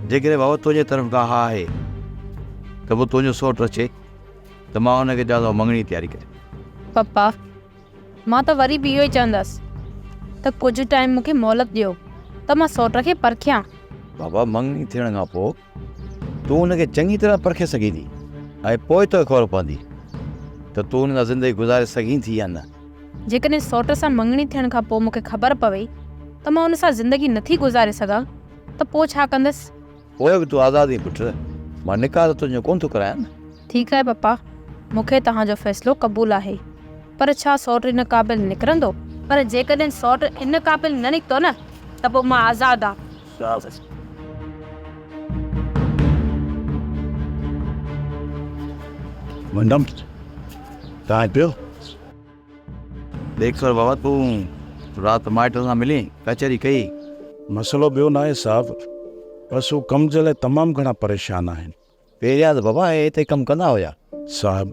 جيڪڏهن بابا تنهنجي طرف کان ها آهي ته پوء تنهنجو سئوٽ اچي ته مان ان کي چوان ٿو مڱڻي جي تياري ڪري. پپا، مان ته وري به اهو ئي چوندس ته ڪجهه ٽائيم مون کي مهلت ڏيو ته مان سئوٽ کي پرکيان. بابا، مڱڻي ٿيڻ کان پوء تون ان کي چڱي طرح پرکي سگهين ٿي ۽ پوء توکي خبر پوندي ته تون ان سان زندگي گذاري سگهين ٿي يا نه. جيڪڏهن سئوٽ سان مڱڻي ٿيڻ کان پوء مون کي خبر پوي ته مان ان سان زندگي نٿي گذاري سگهان ته پوء ڇا ڪندس؟ پوء به تون آزاد آهين پٽ، مان نڪاح ته تنهنجو ڪونه ٿو ڪرايان نه. ٺيڪ آهي پپا، مون کي توهان جو فيصلو قبول آهي، پر ڇا سئوٽ ان قابل نڪرندو؟ پر جيڪڏهن سئوٽ ان قابل نه نڪتو نه ته پوء مان آزاد آهيان. شابس. ونڊم، تان پيو. ڏيک سر بابا تون رات مائٽن سان ملين، ڪچهري ڪئي؟ مسئلو ٻيو ناهي صاحب، بس هو ڪم جي لاء تمام گهڻا پريشان آهن. پهريان ته بابا اهي هتي ڪم ڪندا هيا. صاحب،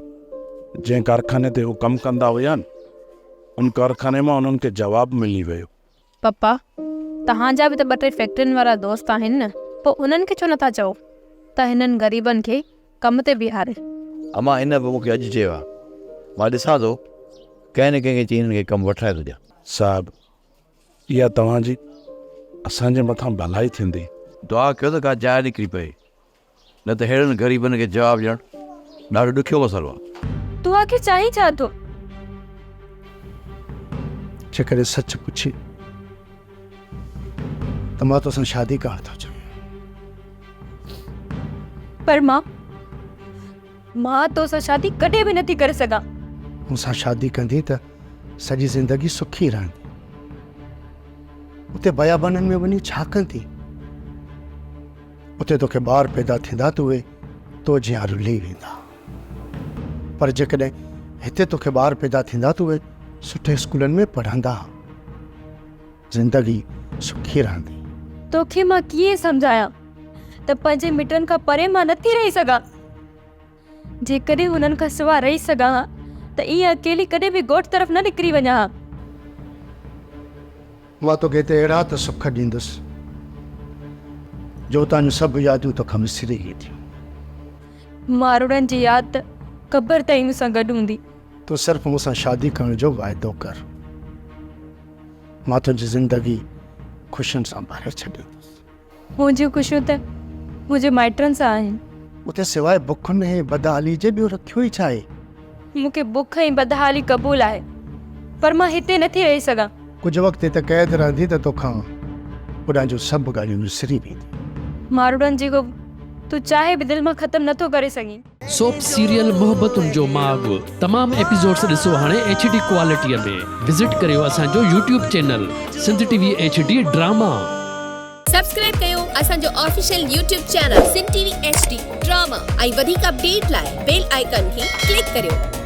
جنهن ڪارخاني تي هو ڪم ڪندا هيا نه، ان ڪارخاني مان انهن کي جواب ملي ويو. پپا، توهان جا به ته ٻه ٽي فيڪٽرين وارا دوست آهن نه، پوء انهن کي ڇو نٿا چئو ته هنن غريبن کي ڪم تي بيهارين. امان هن به مون کي اڄ چيو آهي. مان ڏسان ٿو ڪنهن نه ڪنهن کي چئي هنن کي ڪم وٺرائي ٿو ڏيان. صاحب، اها توهان جي اسان جي مٿان ڀلائي ٿيندي. دعا ڪيو ته ڪا جاء نڪري پئي. نه ته ههڙن غريبن کي جواب ڏيڻ ڏاڍو ڏکيو مسئلو آهي. تون آخر چاهين ڇا ٿو؟ جيڪڏهن سچ پڇين ته مان توسان شادي ڪرڻ ٿو چاهيان. پر مان مان توسان شادي ڪڏهن به نٿي ڪري سگهان. مون سان شادي ڪندين ته سڄي زندگي سکي رهندين. اتي بيابانن ۾ وڃي ڇا ڪندين؟ اتي توکي ٻار پيدا ٿيندا ته اهي تو جيان رلي ويندا. پر جيڪڏهن هتي توکي ٻار پيدا ٿيندا ته اهي سٺي اسڪولن ۾ پڙهندا. زندگي سکي رهندي. توکي مان ڪيئن سمجهايان ته پنهنجي مٽن کان پري مان نٿي رهي سگهان. جيڪڏهن هنن کان سوا رهي سگهان ها ته ائين اڪيلي ڪڏهن به ڳوٺ طرف نه نڪري وڃان ها. مان توکي هتي اهڙا ته سک ڏيندس جو اتان جون سڀ ياديون توکان وسري وينديون. ماروئڙن جي ياد ته قبر تائين مون سان گڏ هوندي. تون صرف مون سان شادي ڪرڻ جو واعدو ڪر. مان تنهنجي زندگي خوشين سان ڀري ڇڏيندس. منهنجون خوشيون ته منهنجي مائٽن سان آهن. اتي سواء بکن ۽ بدحالي جي ٻيو رکيو ئي ڇا آهي؟ مون کي بک ۽ بدحالي قبول آهي، پر مان هتي نٿي رهي سگهان. ڪجهه وقت هتي قيد رهندين ته توکان اوڏانهن جون سڀ ڳالهيون وسري وينديون. ماروئڙن جي غم تون چاهي به دل مان ختم نٿو ڪري سگهين. سوپ سيريل محبتن جو ماڳ تمام ايپيسوڊس ڏسو هاڻي ايڇ ڊي ڪوالٽي ۾ وزٽ ڪريو اسان جو YouTube channel Sindh T V H D drama. Subscribe ڪيو اسان جو official YouTube channel Sindh T V H D drama ۽ وڌيڪ اپڊيٽ لاء بيل آئيڪان کي ڪلڪ ڪريو.